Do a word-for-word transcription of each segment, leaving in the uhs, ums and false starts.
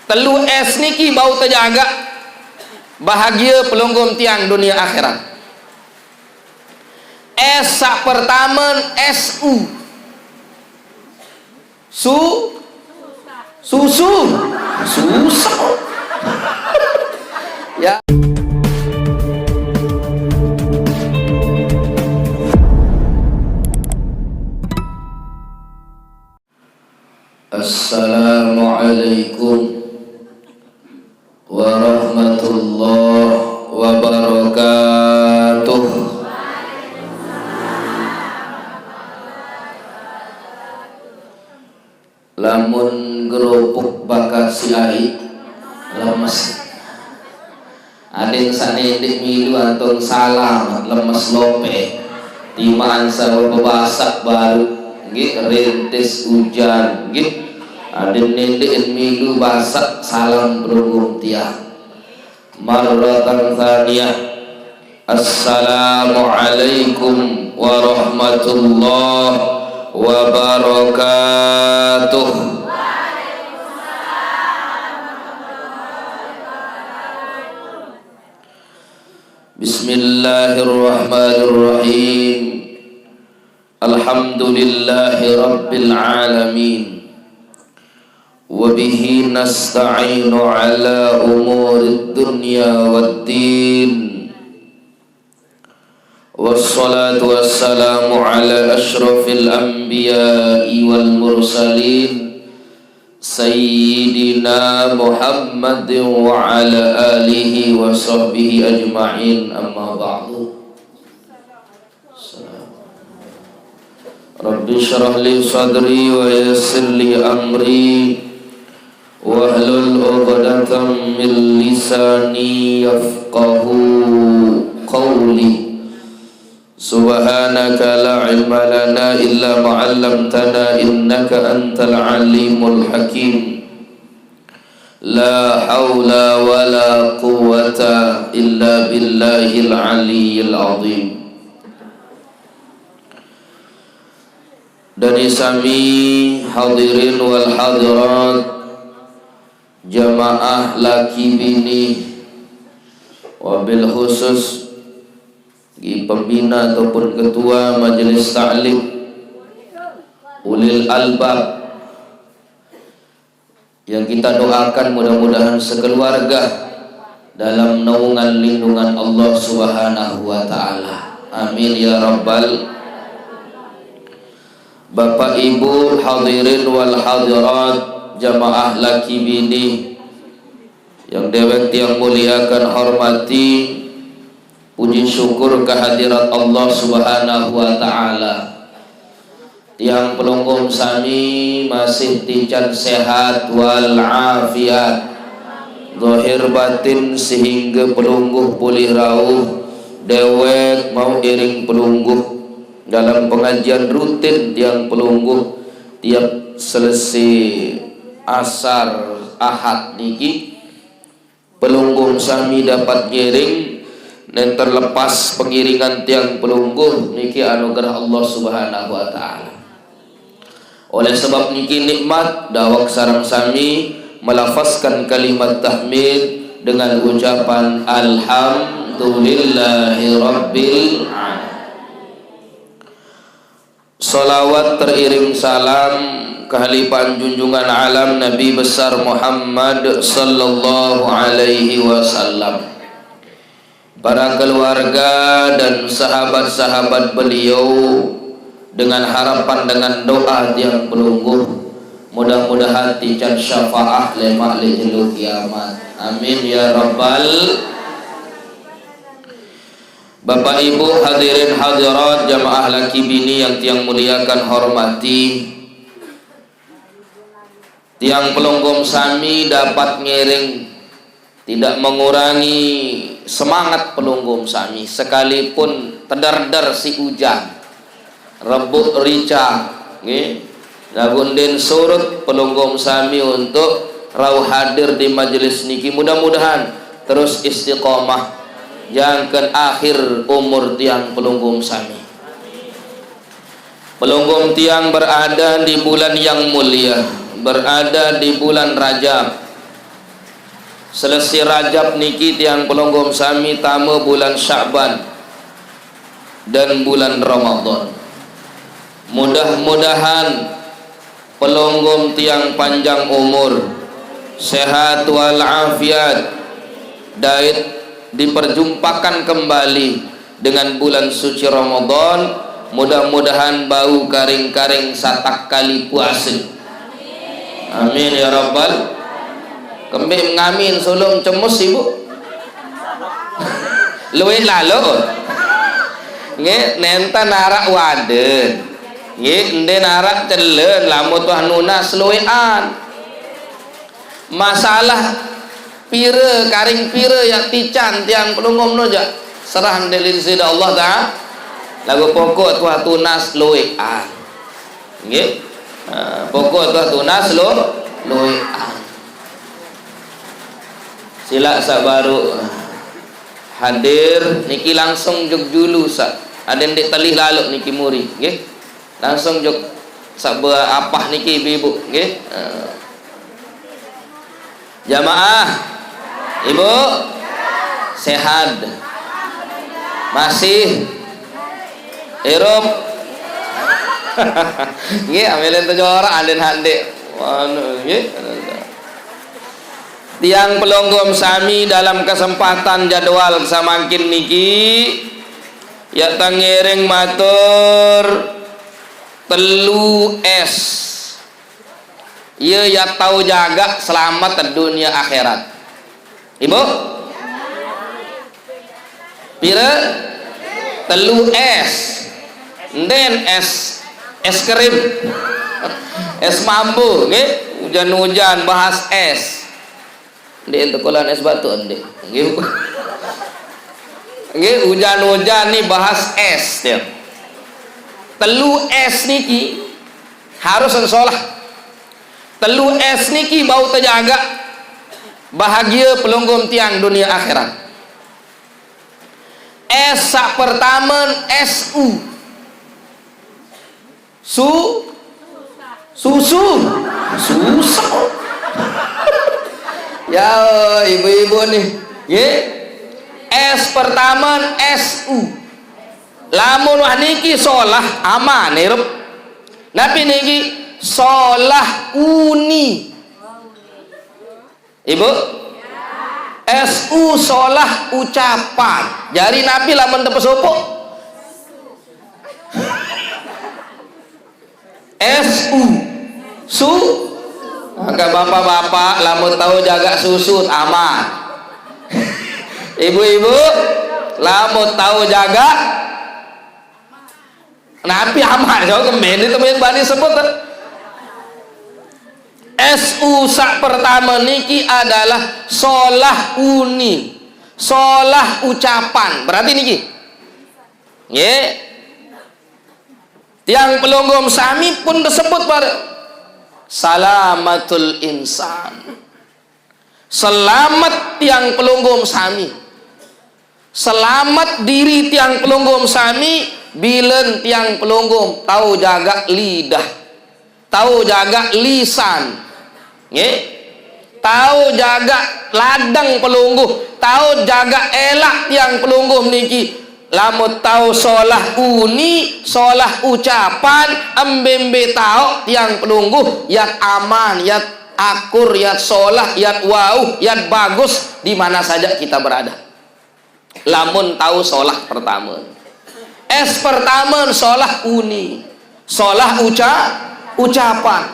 Telu S niki bau tejaga bahagia pelungguh tiang dunia akhirat. S sak pertama, S U. Su, susu, susah. Ya. Assalamualaikum warahmatullahi wabarakatuh. Lamun gerupuk bakasi ai, lemes. Aden sane ndeq milu antum salam, lemes lope. Timaan sarua bebasak baru, nggih, rintis ujan, nggih. Aden ndeq milu basak salam pelungguh tiang. Marratan tsaniyah. Assalamualaikum warahmatullahi wabarakatuh. Bismillahirrahmanirrahim. Alhamdulillahi rabbil alamin. Wa bihi nasta'inu ala umurid dunya wad din. Wassalatu wassalamu ala asyrafil anbiya'i wal mursalin, Sayyidina Muhammadin wa ala alihi wa sahbihi ajma'in, amma ba'du. Rabbi syrah li sadri wa yassir li amri, wahlul uqdatam min lisani yafqahu qawli. Subhanaka la ilma lana illa ma 'allamtana innaka antal alimul hakim. La haula wa la quwwata illa billahil aliyyil azim. Dadi sami hadirin wal hadirat, jamaah laki bini, wabil khusus di pembina ataupun ketua majelis taklim, ulil albab, yang kita doakan mudah-mudahan sekeluarga dalam naungan lindungan Allah Subhanahu wa taala. Amin ya rabbal. Bapak Ibu hadirin wal hadirat, jamaah laki bini yang dewek tiang muliakan hormati, puji syukur kehadirat Allah Subhanahu wa taala. Tiang pelungguh sami masih tican sehat wal afiat, zahir batin, sehingga pelungguh pulih rauh, dewek mau iring pelungguh dalam pengajian rutin tiang pelungguh tiap selesai asar Ahad niki. Pelungguh sami dapat ngiring, nen terlepas pengiringan tiang pelungguh niki anugerah Allah Subhanahu wa taala. Oleh sebab niki nikmat, dawek sareng sami melafazkan kalimat tahmid dengan ucapan alhamdulillahirabbil alamin. Salawat teriring salam kehalifahan junjungan alam Nabi besar Muhammad sallallahu alaihi wasallam, para keluarga dan sahabat-sahabat beliau, dengan harapan, dengan doa tiang pelungguh, mudah-mudahan tican syafaat lemaq leq jelo kiamat. Amin ya rabbal. Bapak Ibu hadirin hadirat, jamaah laki bini yang tiang muliakan hormati, tiang pelungguh sami dapat ngiring, tidak mengurangi semangat pelungguh sami, sekalipun teder-der si ujan. Rebuk rica, nggih. Laguq ndeqn surut pelungguh sami untuk rauh hadir di majelis niki. Mudah-mudahan terus istiqomah jangken akhir umur tiang pelungguh sami. Pelungguh tiang berada di bulan yang mulia, berada di bulan Rajab. Selesai Rajab niki tiang pelungguh sami tama bulan Sya'ban dan bulan Ramadan. Mudah-mudahan pelungguh tiang panjang umur, sehat wal afiat, dait diperjumpakan kembali dengan bulan suci Ramadan. Mudah-mudahan bau karing-karing satak kali puasa. Amin ya rabbal. Kembik ngamin sulung cemus ibu. Luwih lalu. Nggih, nenten arak waden. Nggih, enden arak celen, lamun tuah nunas luwihan. Masalah pira, karing pira yak tican tiang pelungguh noja. Serah ndelin sida Allah ta. Lagu pokok tuah tunas luwihan. Nggih. Ha, pokok tuah tunas lu luwihan. Sila sak baru hadir niki langsung jog julu sak. Ada ndik telih laluk niki muri, nggih. Langsung jog sak be apah niki ibu-ibu, nggih. Ha. Jamaah, ibu sehat, masih irup. Nggih, ambilin tu jorak alin handik. Anu, nggih. Tiang pelungguh sami dalam kesempatan jadwal samangkin niki, ya tangiring matur telu S. Iya ya tau jaga selamat dunia akhirat. Ibu? Pira? Telu S. Nden es, es krim. Es mambu, nggih. Hujan-hujan bahas es. Ndik, untuk kulan es batu, ndik. Nggih. Nggih, hujan-hujan nih bahas es, ya. Telu S niki harus solah. Telu S niki bau terjaga bahagia pelungguh tiang dunia akhirat. S sak pertama S U. Su, susu, susah. Ya, ibu-ibu nih, ye. S pertama S U. Lamun wah niki solah aman irup. Napi niki solah uni. Ibu? S U solah ucapan. Jari napi lamun tepes upuk? S U. Su. Angkat bapak-bapak, lamun tahu jaga susut, aman. Ibu-ibu, lamun tahu jaga, napi aman? Jauh kemen itu main bani sebut. S U sak pertama niki adalah solah uni, solah ucapan. Berarti niki, nggih. Tiang pelungguh sami pun disebut pada salamatul insan. Selamat tiang pelungguh sami. Selamat diri tiang pelungguh sami, bilen tiang pelungguh tahu jaga lidah, tahu jaga lisan. Nggih? Tahu jaga ladang pelungguh, tahu jaga elak tiang pelungguh niki. Lamun tahu solah uni, solah ucapan, embe-embe tahu tiang pelungguh, yat aman, yat akur, yat solah, yat wauh, yat bagus di mana saja kita berada. Lamun tahu solah pertama. S pertama solah uni. Solah uca-, ucapan.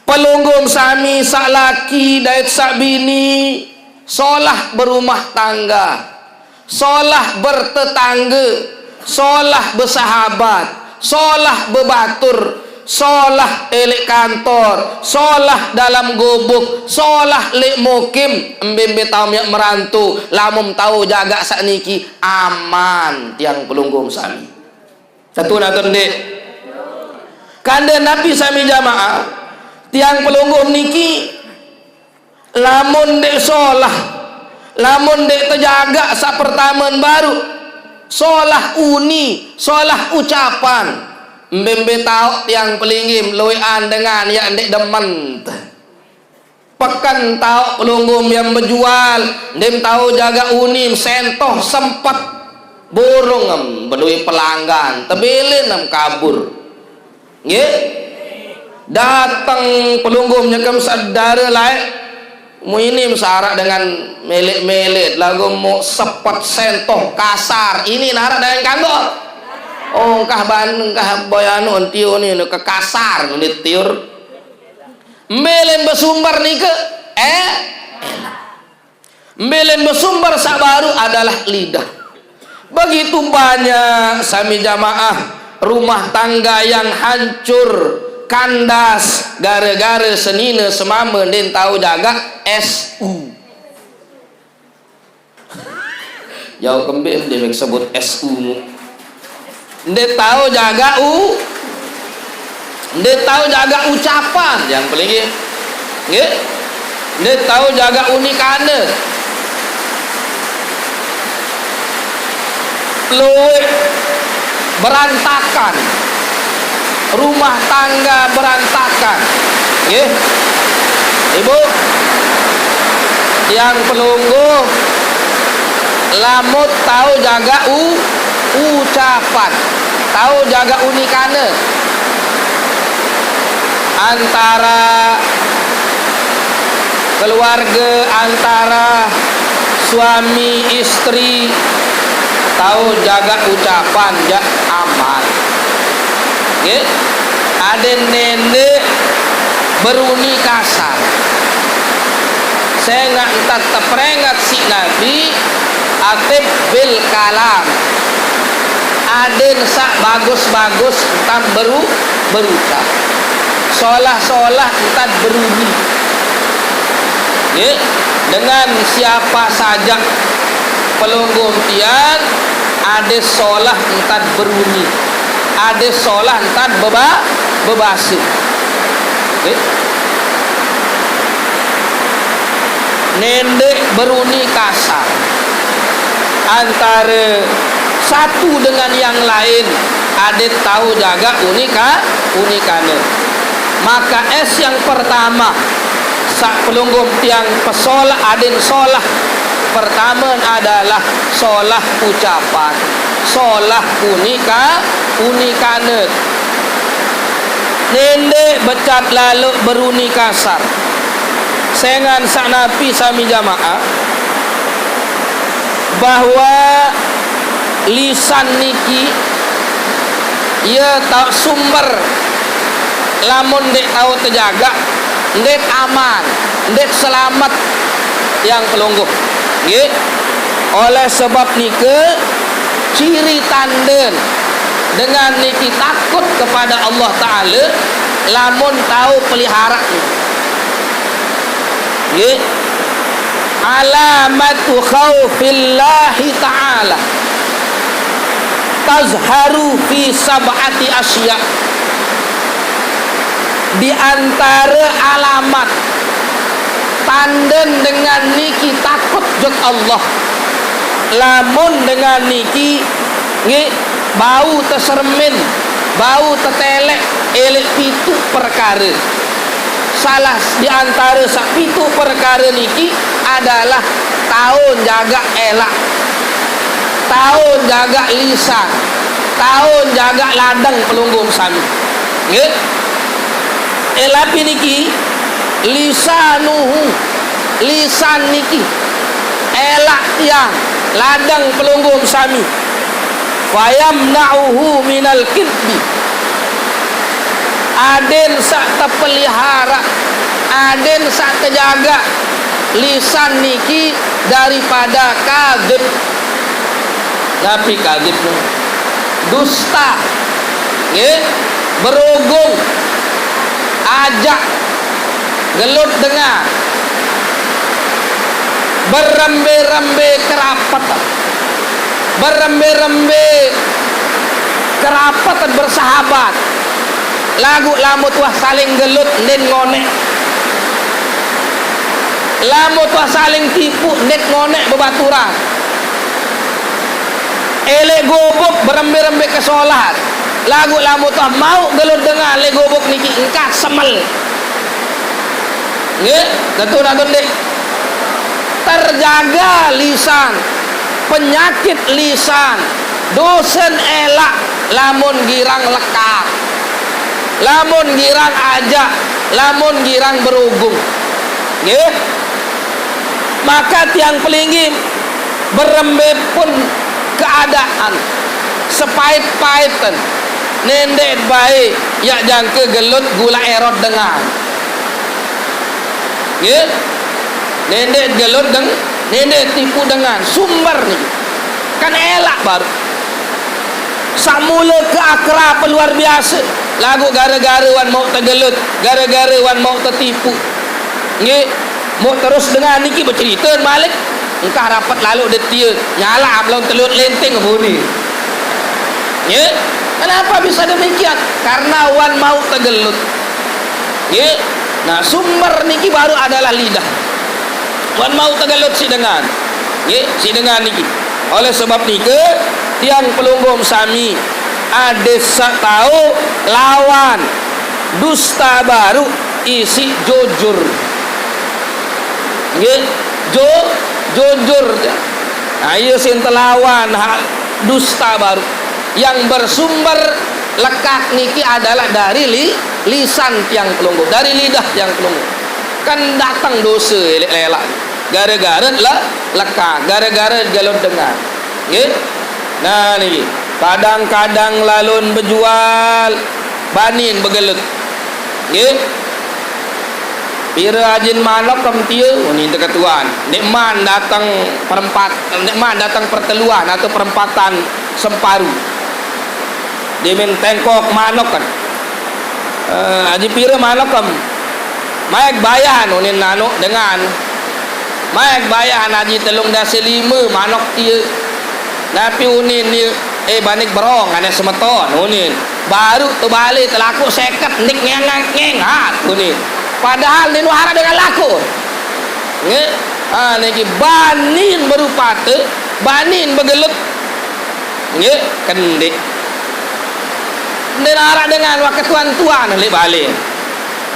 Pelungguh sami sak laki dait sak bini solah berumah tangga. Solah bertetangga. Solah bersahabat. Solah bebatur. Solah elek kantor, solah dalam gubuk, solah lek mukim, embe-embe tahu miak merantu, lamun tahu jaga sak niki, aman tiang pelungguh sami. Satu naton dek. Kanda napi sami jamaah, tiang pelungguh niki, lamun dek solah, lamun dek tejaga sak pertaman baru, solah uni, solah ucapan, embe-embe tahu tiang pelinggim luean dengan yak dek demen. Peken tao pelungguh yang bejual, ndeqm tao jagaq uni, sentoh sempet. Burung em bedoe pelanggan, tebilin em kabur. Nggih? Dateng pelungguh nyengkem saq dare laeq, mu ini saq araq dengan meleq-meleq, laguq mu sepet sentoh kasar. Ini naraq dengan kanggo. Oh, engkah ban-, engkah boy anu, entio ni, nu kekasar, nit tiur. Mbe len besumber nike, eh? Mbe len besumber saq baruq adalah lidah. Begitu banyak sami jamaah rumah tangga yang hancur, kandas, gare-gare senine semame ndeq tao jagaq S U. Jauh kembe ndeq meq sebut S U. Ndeq tao jagaq u-, ndeq tao jagaq ucapan, yang paling nggih. Nggih? Ndeq tao jagaq unikane. Lueq berantakan. Rumah tangga berantakan. Nggih. Ibu, tiang pelungguh, lamun tao jagaq u-, ucapan, tao jagaq unikane antara keluarge, antara suami istri, tao jagaq ucapan jaq aman. Nggih? Aden nende beruni kasar. Sengaq entan teperinget siq Nabi, "Atib bil kalam." Aden saq bagus-bagus entan beru-, berucap. Solah-solah entan beruni. Nggih, dengan siapa saja pelungguh tiang, aden solah entan beruni. Aden solah entan beba-, bebase. Nggih. Nende beruni kasar. Antare satu dengan yang lain, aden tao jagaq unika-, unikane. Maka S yang pertama, saq pelungguh tiang pesolah, aden solah. Pertame adalah solah ucapan, solah unika-, unikane. Nende becat laloq beruni kasar. Sengaq saq napi sami jamaah bahwa lisan niki, ie tao sumber, lamun ndeq tao tejagaq, ndeq aman, ndeq selamet, tiang pelungguh. Nggih. Oleh sebab nike, ciri tanden dengan niki takut kepada Allah Taala, lamun tao pelihara. Nggih. Alamatu khaufillahi ta'ala tazharu fi sab'ati asya. Di antare alamat tanden dengan niki takut jok Allah, lamun dengan niki, nggih, bau tesermin, bau teteleq, eleq pituq perkare. Salah s-, di antare saq pituq perkare niki adalah tao jagaq elaq, tao jagaq lisan, tao jagaq ladeng pelungguh sami. Nggih. Elapi niki, lisanuhu, lisan niki, elaq tiang, ladeng pelungguh sami. Fayamna'uhu minal kidbi. Aden saq tepelihara, aden saq tejaga lisan niki daripada kadzib. Napi kadzib? Dusta. Nggih, berugung, ajak, gelut dengar, berembe-rembe kerapet, berembe-rembe kerapet bersahabat, laguq lamun tuah saling gelut, ndeqn ngoneq. Lamun tuah saling tipuq, ndeqn ngoneq bebaturan. Eleq gubuk berembe-rembe kesolah, laguq lamun tuah mauq gelut dengar leq gubuk niki, engkah semel. Nggih, tentu nate nggih. Terjaga lisan, penyakit lisan, dosen elak lamun girang lekak, lamun girang ajak, lamun girang berugung. Nggih. Maka tiang pelinggih berembe pun keadaan sepait-paiten, nendet bae yak jangke gelut gulak erot dengan. Nggih. Nendet gelut deng, nendet tipu dengan sumber niki. Kan elak baru. Samula ke akrab luar biasa. Lagu gara-gara wan mau tegelut, gara-gara wan mau tetipu. Nggih. Mau terus dengan niki bercerita malik. Engkah rapat lalu detia. Nyala belum telut lenting buni. Nggih. Kenapa bisa demikian? Karena wan mau tegelut. Nggih. Nah, sumber niki baru adalah lidah. Wan mau tegelut si dengan. Nggih, si dengan niki. Oleh sebab nike, tiang pelungguh sami, ade sak tau lawan dusta baru isi jujur. Nggih, ju-, jujur. Nah, iya sing telawan hak dusta baru. Yang bersumber lekak niki adalah dari li-, lisan tiang pelungguh, dari lidah tiang pelungguh. Kan datang dosa elek lelak. Gara-gara le-, lekak, gara-gara gelut dengan. Nggih. Nah, niki. Kadang-kadang lalun bejual, banin begelut. Nggih. Pira ajin manok kem tia, oh, ni ketuan. Nek man datang perempat, nek man datang perteluan atau perempatan semparu. Dia main tengkok manok kan. Eh, aji pira manok kem. Maek bayan unin nanuk dengan. Maek bayan aji telung dasa lima manok tia. Napi unin ni, eh, banik berong ane semeton unin. Baru tu balik telaku seket ndik ngengat ngengat unin. Padahal ni nuhara dengan laku. Nge? Ah, niki banin berupate, banin begelut. Nggih, kendik. Ndeq araq dengan wah ketuan-tuan leq bale.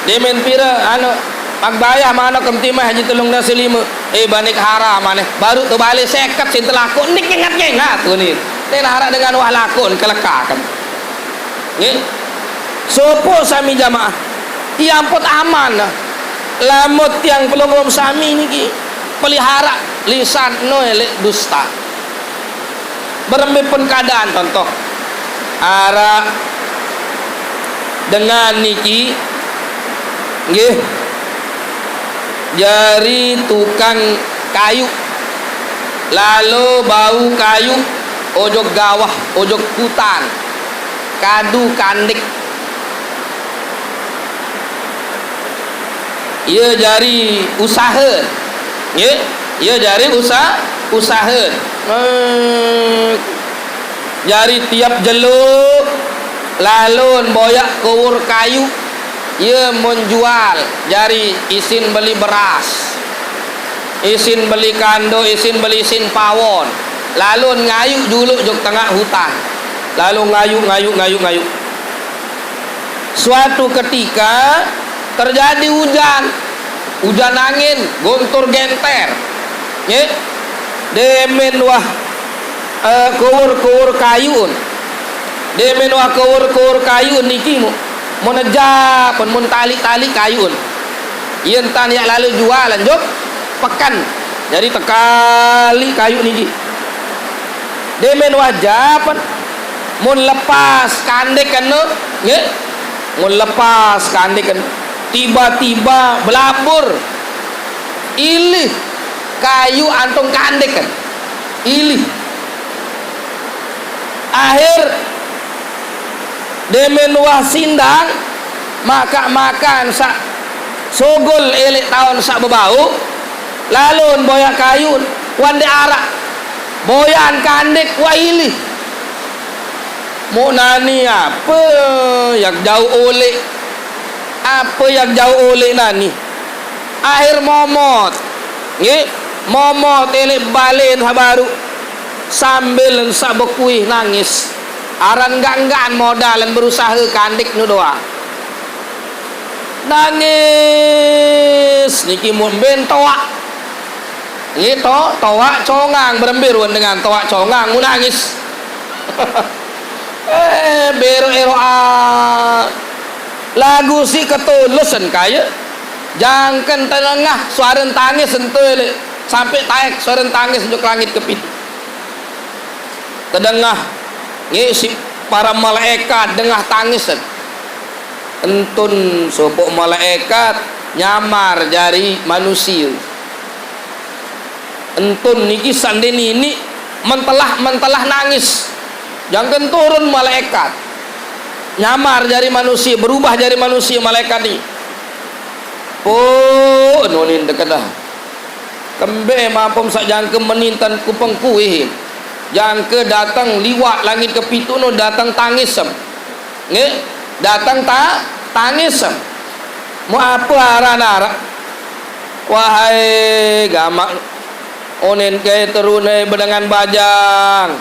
Demen pire, anu, pagbayah manok kemtimah haji telung dase lime. Eh, banik haram maneh. Baruq tebale seket sin telakoq, ndeq ngengat-ngengat, unin. Ndeq araq dengan wah lakoq kelekaken. Nggih. Sopoq sami jamaah, ie amput aman. Lamun tiang pelungguh sami niki pelihara lisan noe leq dusta. Berembe pun keadaan, contoh, araq dengan niki, nggih, jari tukang kayu, lalo bau kayu ojok gawah, ojok hutan, kadu kandik. Ie jari usahe. Nggih, ie jari usa-, usahe. Eh, jari tiap jelo lalun boyaq kowor kayu, ie mun jual, jari isin beli beras, isin beli kando, isin beli isin pawon. Lalun ngayu juluq jok tengaq hutan. Lalu ngayu, ngayu, ngayu, ngayu. Suatu ketika terjadi ujan. Ujan angin, guntur genter. Nggih. Demen wah, eh, kowor-kowor kayun. Demen wah kowor-kowor kayun niki mu-, mun ejapen, mun tali-tali kayun. Yen tan yaq lalo jualan jok peken. Jari tekali kayu niki. Demen wah japen. Mun lepas kandek kene, nggih? Mun lepas kandek kene, tiba-tiba belabur. Ilih kayu antung kandek kene. Ilih. Akhir demen wah sindang, makaq makan saq sugul eleq taun saq bebau, lalun boyaq kayun, wah ndeq araq. Boyan kandek, wah ilih. Muq nani ape yaq jauq oleq? Ape yaq jauq oleq nani? Akhir momot. Nggih, momot eleq balen saq baruq. Sambil saq bekuih nangis. Aran enggak-enggak modal berusahe kandek nu doang. Nangis niki mun mben toaq. Nggih, to-, toaq congang, berembe ruen dengan toaq congang mun nangis. Eh, bero ero a. Lagu si ketulusen kaya. Jangken tengah suaren tangis ento le. Sampai taek suaren tangis njuk langit kepitu. Tedengah nggih si para malaikat dengah tangisen. Entun sopoq malaikat nyamar jari manusie. Entun niki saq ndeq niniq mentelah-mentelah nangis. Jangken turun malaikat. Nyamar jari manusie, berubah jari manusie malaikat niki. Pun unin tekedah. Kembe mampun saq jangke meninten kupeng kuih. Jangke dateng liwat langit kepitu no dateng tangisem. Nggih, dateng ta-, tangisem. Mu ape aran araq? Wahai gamaq, onen ke terune bedengan bajang.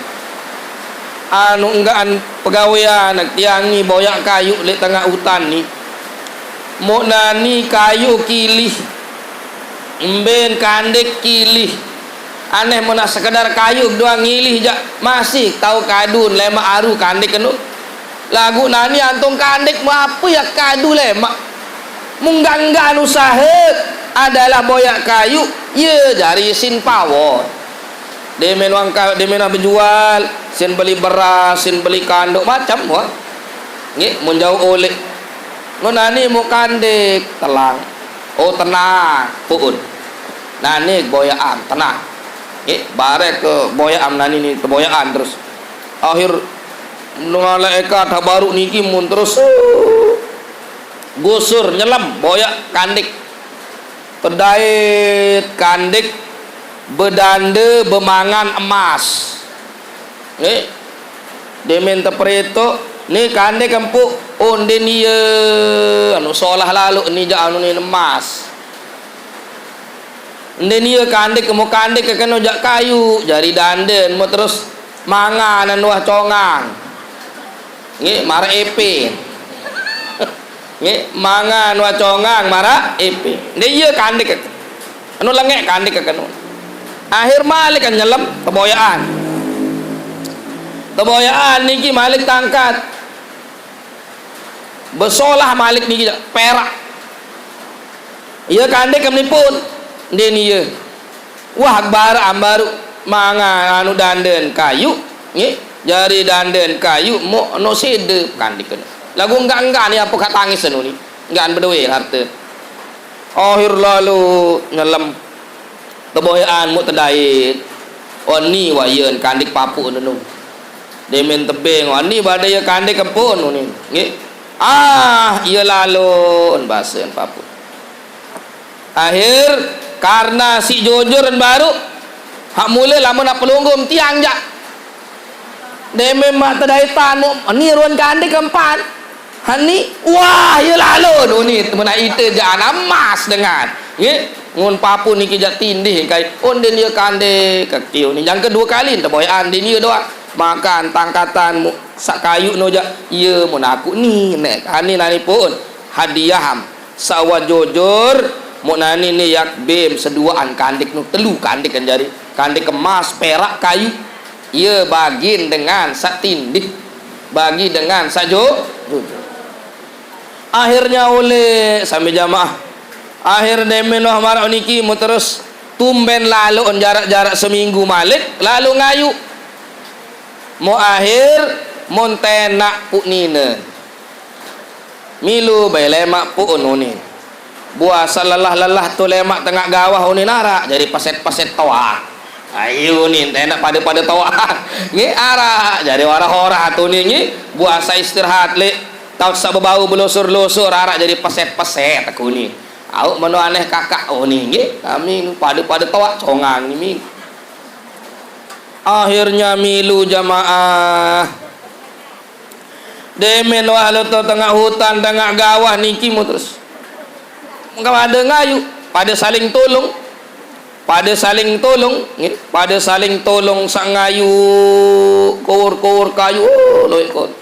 Anu enggaan pegawean tiang ni boyaq kayuq leq tengaq utan ni. Muq nani kayuq kilih. Mben kandik kilih. Aneh menaq sekedar kayuq doang ngilih jaq masih tao kadun lemaq aru kandik eno. Laguq nani antung kandik mape yaq kadu lemaq. Munggang-nggan usahe adalah boyaq kayuq, ye jari sin pawon. Demen wangka-, demen bejual, sin beli beras, sin beli kanduk, macem, wah. Nggih, mun jauq oleq. No nani muq kandik, telang. Oh, tenang, puun. Nani boyaqan, tenang. Nggih, bareh ke boyaqan nani ni, teboyaqan terus. Akhir malaikat baruq niki mun terus, uh, gusur nyelem boyaq kandik. Tedait kandik bedande bemangan emas. Nggih. Demen teperetoq, ni kandik empuk, oh, nden ie, anu solah laloq ni jaq anu ni emas. Nden ie kandik, muq kandik kekeno jaq kayuq, jari danden, muq terus mangan anu wah congang. Nggih, maraq epe. Nggih, mangan wacongang maraq epe. Ndeq ie kandik. Anu lengeq kandik kekeno. Akhir malik kan nyelem teboyaqan. Teboyaqan niki malik tangkat. Besolah malik niki perak. Ie kandik kemenipun. Ndeq ie. Wah, baraq ambaruq mangan anu danden kayuq, nggih. Jari danden kayuq muq no side kandik keno. Laguq enggak-enggak ni ape kaq tangis anu ni. Enggak bedoe harte. Akhir lalo nyelem. Teboyaqan muq tedait. Oni wayen kandik papuq nenu. Demen tebeng, oni bade ye kandik kempun uni. Nggih. Ah, ie lalo, basen papuq. Akhir, karena siq jujur en baruq, hak mule lamun hak pelungguh tiang jaq. Demen maq tedaitan, muq, ni ruen kandik kempan. Hani, wah, ie lalo, uni, temen ite jaq anak emas dengan. Nggih, ngun papuq niki jaq tindih kai. Onden ie kandik, kekti uni. Yang kedua kali, teboyaqan, din ie doang. Makan, tangkatan, muq, saq kayuq no jaq. Ie, mun aku ni, nek, ani nani pun. Hadiah am. Saq wah jujur, muq nani ni yak bim seduaan kandik nu, telu kandik kan jari. Kandik emas, perak, kayu. Ie bagin dengan saq tindih. Bagi dengan saq ju-, jujur. Akhirnya oleh sami jamaah. Akhir demen wah maraq niki muq terus tumben lalo jarak-jarak seminggu malik, lalo ngayu. Muq akhir mun tenaq puq nine. Milu bai lemaq puq unin. Buah saq lelah-lelah tu lemaq tengaq gawah unin araq, jari peset-peset toaq. Ayu unin, tenaq pade-pade toaq. Nggih, araq, jari orah-orah tu unin, nggih. Buah saq istirahat leq taut saq bebau belosor-losor araq, jari peset-peset aku unin. Auq meno aneh kakak unin, nggih. Kami pade-pade toaq congang ni, min. Akhirnya milu jamaah. Demen wah leto tengaq hutan, tengaq gawah niki mu terus. Mengke pade ngayu, pade saling tulung. Pade saling tulung, nggih. Pade saling tulung saq ngayu kowur-kowur kayu, oh, loeq kot.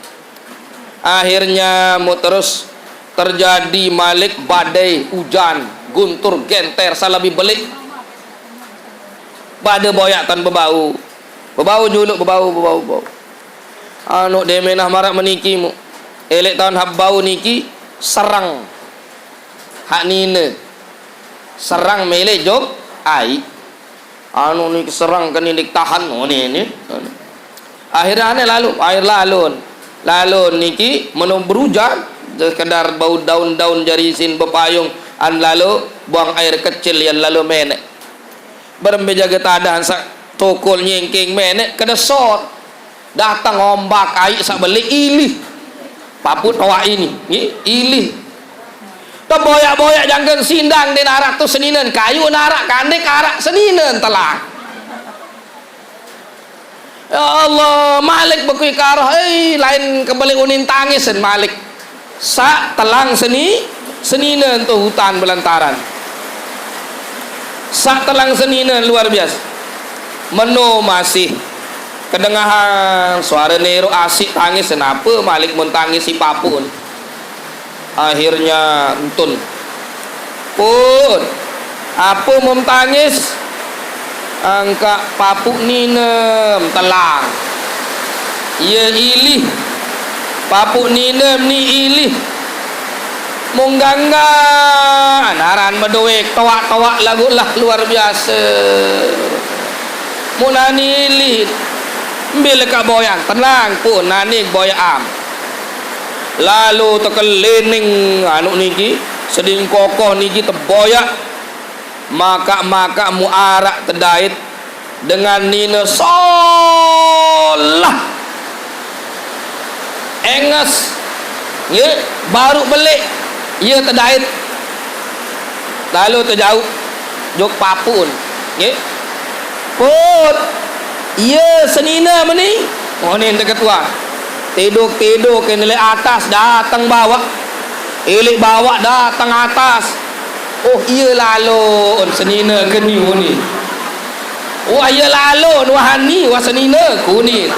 Akhirnya mu terus Terjadi malik badai ujan, guntur genter, salabi belik. Pada boyak tan bebau. Bebau juluk, bebau, bebau, bebau. Anu de menah marak meniki mu. Elek taun hak bau niki serang. Hak nine. Serang mele jok ai. Anu niki serang ke ninik tahan, oh, ni, ni. Akhirnya ane lalu, akhir lalun. Lalun niki menu berujan, sekedar bau daun-daun jari sin bepayung, an lalu buang air kecil yang lalu menek. Berembe jaga tadahan sak tokol nyengking menek kedesot. Datang ombak ai sak belik ilih. Paput toak ini, nggih, ilih. Teboyak-boyak jangken sindang de narak tu seninen, kayu narak, kandek arak seninen telang. Ya Allah, malik bekui karoh, eh, lain kebeli unin tangisin malik. Sak telang seni, seninen tu hutan belantaran. Sak telang seninen luar biasa. Meno masih kedengahan suara nero asik tangis, kenapa malik mun tangis si papun. Akhirnya entun. Pun, apa mun tangis? Angkak papuk ninem telang. Ia ilih. Papuk ninem ni ilih. Munggangga naran bedoek toak-toak lagu lah luar biasa. Munani ilih. Ambil ka boyang, tenang pun nani boyak am. Lalu tekelining anu niki, seding kokoh niki teboyak. Maka-maka muarak tedait dengan nine solah. Enges. Nggih, baru belik. Ia tedait. Lalu tejauh. Jok papun. Nggih. Put. Ia senina meni. Oh, ni ente ketua. Tiduk-tiduk ke nelik atas, datang bawah. Ilik bawah, datang atas. Oh, iya lalo, un senina keni uni. Wah, iya lalo, un wahani, wah senina kuni.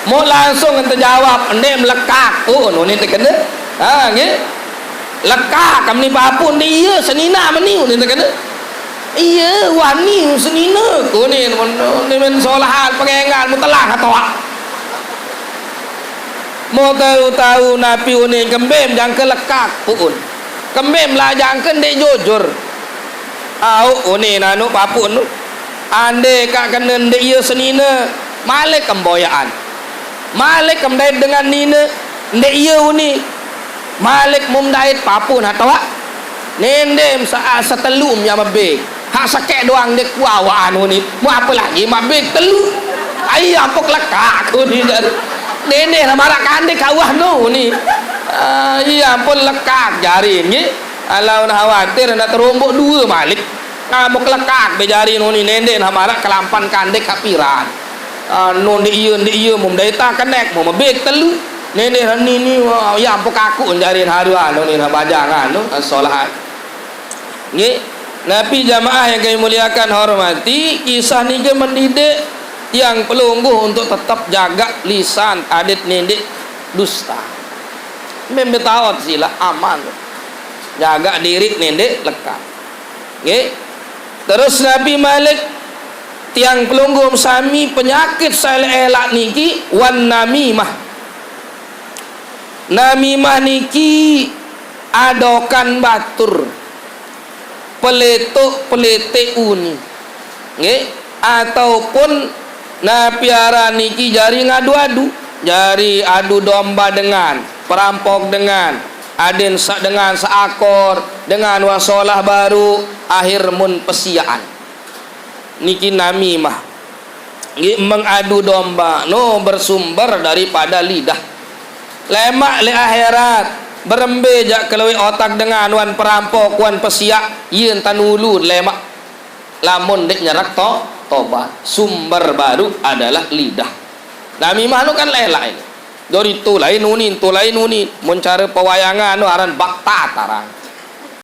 Mau langsung ente jawab, ende melekak, oh, uni tekene. Ha, nggih. Lekak, kami papun, dia iya senina meni, uni tekene. Iya, wani senina kuni, ni men solahan, pengengan, mutelah, atau. Mau tahu-tahu napi uni kembem, jangka lekak, puun. Kembem lah jangka ndek jujur. Au, uni nanu papun tu. Ande kak kena ndek iya senina, malik kemboyaan. Malik kemdait dengan nina, ndek iya uni. Malik mumdait papun atau wak. Nendem sa, ah, setelum ya mebik. Hak sekek doang dek kuawaan uni. Mu apa lagi mebik telu. Ai ampuk lekak uni jari. Nendem lah marak kandek kawah no uni. Ah, iya ampun lekak jari nggih. Alau nak khawatir nak terombok dua malik. Ngamuk lekak bejari nuni nendek nah marak kelampan kandek kapiran. Ah, no ndek iya, ndek iya, mum daita kenek, mum bek telu. Nendek nah ni, ni, wah, ya ampun kaku jari haruan nuni nah bajangan tu, ah, solahan. Nggih. Napi jamaah yang kami muliakan hormati, kisah ni je mendidik yang pelungguh untuk tetap jaga lisan, adat nendek dusta. Mem betaot sila aman. Jaga diri nendek lekak. Nggih. Terus Nabi malik, tiang pelungguh sami penyakit saya elak niki wan namimah. Namimah niki adokan batur. Peletuk peletik uni. Nggih. Ataupun napi aran niki jari ngadu-adu. Jari adu domba dengan, perampok dengan, aden sa-, dengan seakor, dengan wasolah baru, akhir mun pesiaan. Niki namimah. Nggih, mengadu domba no bersumber daripada lidah. Lemak le akhirat, berembe jak kelewek otak dengan wan perampok, wan pesiak, yen tanulu lemak. Lamun dek nyerak to, tobat. Sumber baru adalah lidah. Namimah nu kan elak ini. Dori tu lain uni, tu lain uni. Mun cara pewayangan nu aran bakta tarang.